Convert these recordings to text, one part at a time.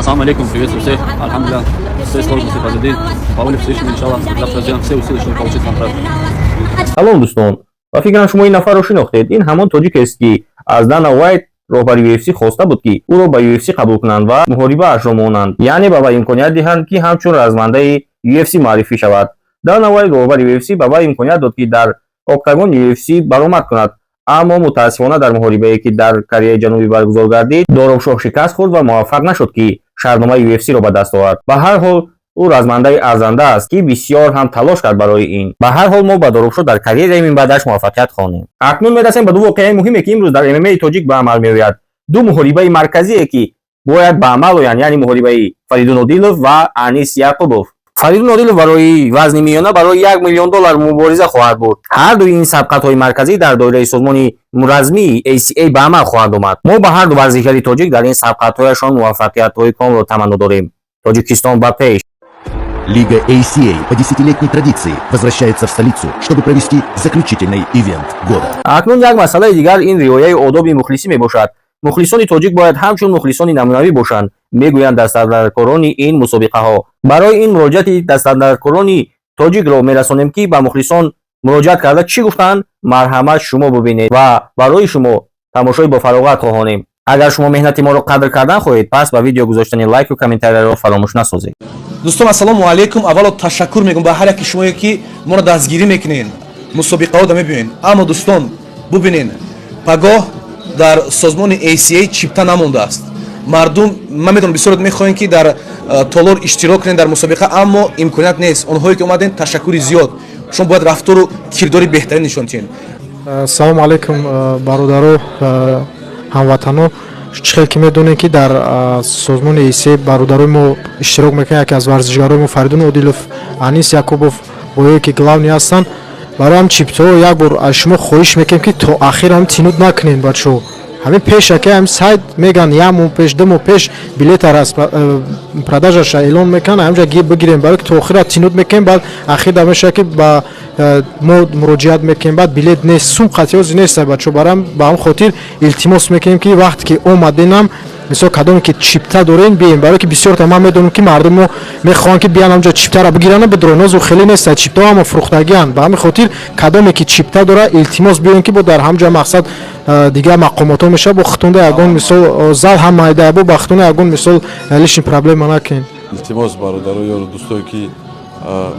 Салам алейкум, приветствую всех. Альхамдулиллах, все сложности позади. По воле Всевышнего, иншаллах, завтра сделаем все усилия, чтобы получить контракт. Салом, дӯстон! Ба фикрам, шумо ин нафарро шинохтед. Ин ҳамон тоҷикест, ки аз Дана Уайт, роҳбари UFC, хоста буд, ки ӯро ба UFC қабул кунанд ва муҳорибаашро монанд, яъне ба вай имконият диҳанд, ки ҳамчун размандаи UFC муаррифӣ шавад. Дана Уайт, роҳбари UFC, ба вай имконият дод, ки дар октагони UFC баромад кунад, аммо мутаассифона дар муҳорибае, ки дар Кореяи Ҷанубӣ баргузор гардид, Доробшоҳ шикаст хӯрд ва муваффақ нашуд, ки шартномаи UFC-ро ба даст овард. Ба ҳар ҳол, ӯ размандаи арзанда аст, ки бисёр ҳам талош кард барои ин. Ба ҳар ҳол, мо ба Доробшоҳ дар карьераи минбаъдаш муваффақият хоҳем. Акнун мерасем ба ду воқеаи муҳиме, ки имрӯз дар ММАи тоҷик ба амал меояд, ду муҳорибаи марказие, ки бояд ба амал оянд, яъне муҳорибаи Фаридун Одилов ва Анис Яқубов. Фаридун Одилов барои вазни миёна барои 1 миллион доллар мубориза хоҳад бурд. Ҳар дуи ин сабқатҳои марказӣ дар доираи созмони размии ACA ба амал хоҳанд омад. Мо ба ҳар ду варзишгари тоҷик дар ин сабқатҳояшон муваффақиятҳои комилро таманно дорем. Тоҷикистон ба пеш! Лига ACA по десятилетней традиции возвращается в столицу, чтобы провести заключительный ивент года. Акнун як масъалаи дигар, ин риояи одоби мухлисӣ мебошад. Мухлисони тоҷик бояд ҳамчун мухлисони намунавӣ бошанд, мегӯянд дастандаркорони ин мусобиқаҳо. Барои ин муроҷиати дастандаркорони тоҷикро мерасонем, ки ба мухлисон муроҷиат карда чӣ гуфтанд. Марҳамат, шумо бубинед ва барои шумо тамошои бофароғат хоҳонем. Агар шумо меҳнати моро қадр кардан хоҳед, пас ба видео гузоштани лайку комментарияро фаромӯш насозед. Дӯстон, ассалому алайкум! Аввало ташаккур мегӯм ба ҳар яки шумое, ки моро дастгирӣ мекунен, мусобиқаҳо мебиёен. Аммо, дӯстон, бубинен, пагоҳ дар созмони ACA чипта намондааст. Мардум, ман медонам, бисёр мехоҳем, ки дар толор иштирок кунем дар мусобиқа, аммо имконият нест. Онҳое ки омаден, ташаккури зиёд. Шумо бояд рафтору кирдори беҳтарин нишон диҳед. Салому алайкум, бародаро, ҳамватано! Чӣ хел ки медонем, ки дар созмони ACA бародарои мо иштирок мекунанд, яке аз варзишгарои мо Фаридун Одилов, Анис Якубов, боёе ки главный ҳастанд. Барои ҳам чиптаҳо як бор аз шумо хоҳиш мекунем, ки то ахир ҳам тянуть накунем, бачаҳо. Ҳамин пешаки ҳам сайт меган, як моҳ пеш, 2 моҳ пеш билета продажаша эълон мекунанд, ҳамҷа гир бигирем, барои ки то охира тянуть мекунем, баъд ахирда мешавад, ки ба мо муроҷиат мекунем, баъд билет нест, сум қатъиёзи нест, бачаҳо. Барои ба ҳам хотир илтимос мекунем, ки вақте ки омаденам, мисол, кадоме ки чипта дорем, бием, барое ки бисёрта ман медонам, ки мардум мо мехоҳанд, ки биян, ҳамҷо чиптаро бигиранд, бидорен. Нозу хеле нест, чиптаҳо ҳама фурӯхтагианд. Ба ҳамин хотир, кадоме ки чипта дора, илтимос, биёем, ки бо дар ҳамҷо мақсад дигар мақомотҳо мешавад, бо хутунда ягон, мисол, зал ҳам майда, бо ба хутунда ягон, мисол, лишний проблема накунем. Илтимос, бародаро, ёру дӯстое, ки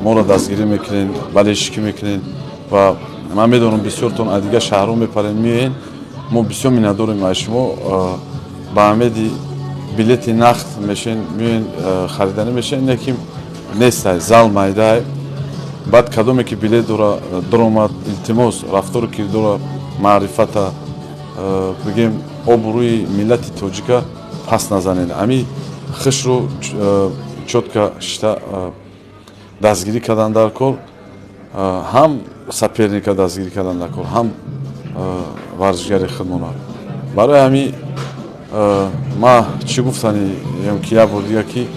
моро дастгирӣ мекунед, болельщикӣ мекунед, ва ман медонам, бисёртон аз дигар шаҳрҳо мепарен, меоен, мо бисёр миннатдорем аз шумо. Ба умеди билети нақд мешен, меоен, хариданӣ мешен, не ки нестай, зал майдай. Баъд кадоме ки билет дора, даромад, илтимос, рафтору кирдора, маърифата, бигем, обрӯи миллати тоҷика пас назанед. Ами хишро чётко шита дастгирӣ кардан дар кор, ҳам соперника дастгирӣ кардан дар кор, ҳам варзишгари худмона. Барои ҳамин ма чӣ гуфтани, ки як бор дига, ки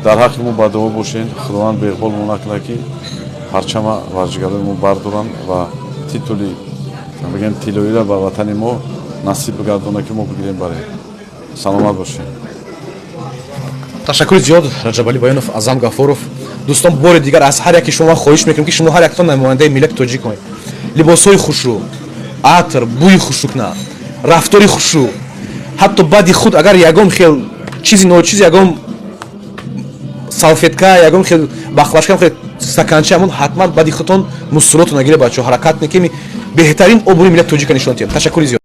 дар ҳаққи мо ба дуо бошен, Худованд беиқболмо накунад, ки парчама варзишгарои мо бардоранд ва титули, бигем, тиллоиро ба ватани мо насиб бигардонад, ки мо бигирем барем. Саломат бошед. Ташаккури зиёд, Раҷабалӣ Баёнов, Азам Гафуров. Дӯстон, бори дигар аз ҳар яки шумо хоҳиш мекунем, ки шумо ҳар яктон намояндаи миллати тоҷик кунед. Либосҳои хушрӯ, атр, бӯи хушрӯкна, рафтори хушрӯ, ҳатто баъди худ агар ягон хел чизи ночиз, ягон салфетка, ягон хел бахлашка, хел стаканча, ҳамон ҳатман баъди худтон мусуротро нагиред. Бачаҳо, ҳаракат мекунем, беҳтарин обрӯи миллати тоҷика нишон диҳем. Ташаккури зиёд.